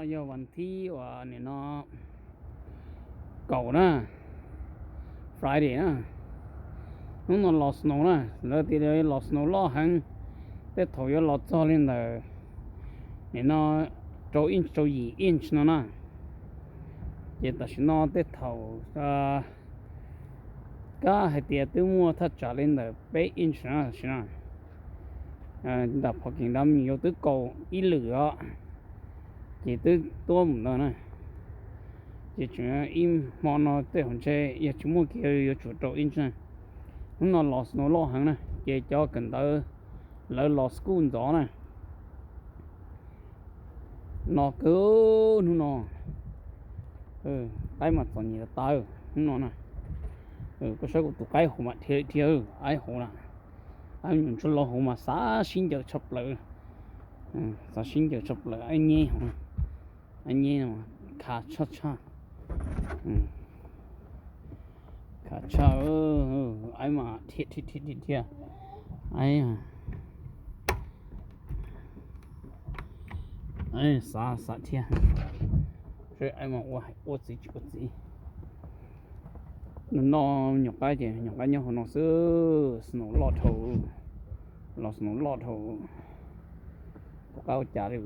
Yog vas thib uas nim no kaum na, Friday na, hnub no los snow na, lawv tias los snow loj heev, tej thaum yuav los txog li ntawm nim no rau inch rau yim inch no na. Ces tam sim no tej thaum kab hais tias twb muaj thaj tsam li ntawm peb inch na tam sim no. Nram phov kees dam nyuam yaus twb kaum ib lwm os, ces twb tuab mus ntawd na. Ces tseem ib hmo no tej hauv ntshe yog tsis muaj kiag yuav tsum rau inch na. Hnub no los snow loj heev na, ces cov kawm ntawv lawv los school ntxov na. No kawg hnub no, qaib mas txom nyem tas hnub no na. Koj saib kuv tus qaib hauv mas dhia dhia, qaib hauv na, qaib nyuam ntsuag laus hauv mas xav sib ncaws tshaj plaws, xav sib ncaws tshaj plaws, qaib nyeb hauv, qaib nyeb khav tshaj tshaj, khav tshaj, qaib mas dhia dhia dhia dhia, qaib xav xav dhia, seb qaib mas ua hais ua txiv tsis ua txiv. No no nyuam qaib ces nyuam qaib nyob hauv no xwb, snow loj dhau, los snow loj dhau, pom qab ua cas li.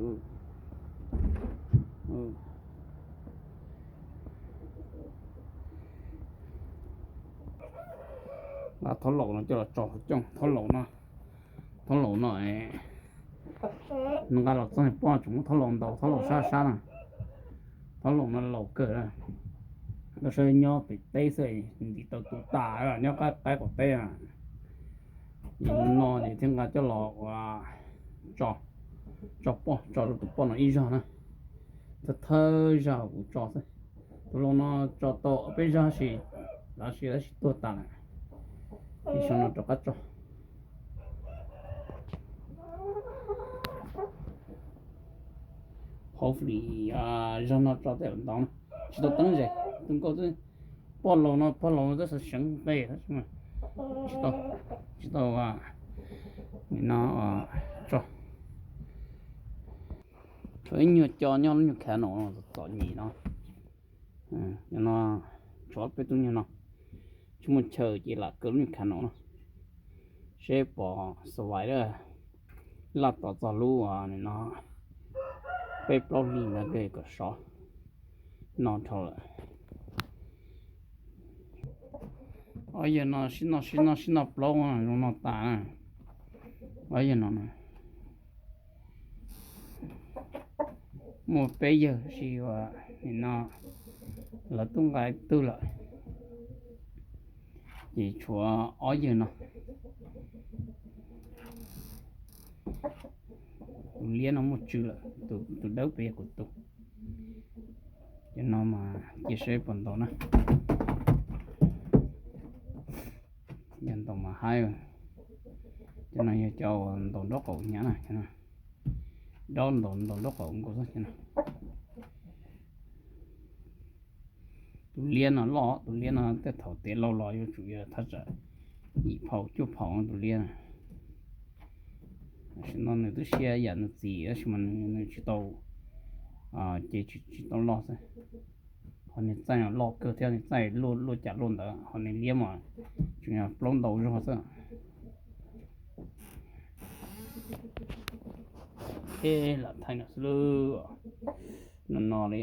Nqa thob laus no coj los tso hauv cooj, thob laus no, thob laus no nqa los txog poj tseem muab thob laus ntaus, thob laus sab sab na, thob laus no laus kawg na. Koj saib nyob pem teb xwb ntim tau tus tas, nyob qaib qaum teb na. Ces no ces thiaj nqa coj los ua tso, tso poj, tso rau tus poj no ib zog na. Thawj thawj zag kuv tso xwb, tus laus no tso tau peb zag sis, tab sis tab sis tuag tas lawm. Ib xyoo no rov qab tso. Hopefully zag no tso tej ntau na, tsis tau teeb zes, tus nkauj xwb. Poj laus no, poj laus no twb xav seev nqe, tsis tau, tsis tau, nim no tso. Tshuav ib nyuag co nyob lub nyuag khav no txom nyem no. No tshuav peb tug nyuag no, tsis muaj chaw ces lam kaw lub nyuag khav no no, seb pom survive laj tos txog lub no peb plaub hlis ntawd kom sov no dhau lawm. Ob yawg no sib noj sib noj sib noj plaub zoo no tas. Ob yawg no muaj peb yawg sis nim no lawv tub nqa twg lawm, ces tshuav ob yawg no. Tus liab no muaj tswv lawm, tus dawb pem yog kuv tus. Cov no mas cia saib puas ntaus na. Yog ntaus mas haib. Cov no yog cov uas ntaus nraub qaum hnyav na, cov no. Dob ntaus ntaus nraub qaum nkaus xwb cov no. Tus liab no loj, tus liab no tej thaum tiav laus los yuav tsum yog thaj tsam yim phaus cuaj phaus tus liab na. Tam sim no nws twb siab yam nws txiv tab sis mas nws tsis tau, ces tsis tau loj xwb. Ho niag txaij loj kawg thiab, niag txaij luaj cas luaj ntawd, ho niag liab mas tseem yog plaub ntau zog xwb. Lam thaij no xwb, no no li.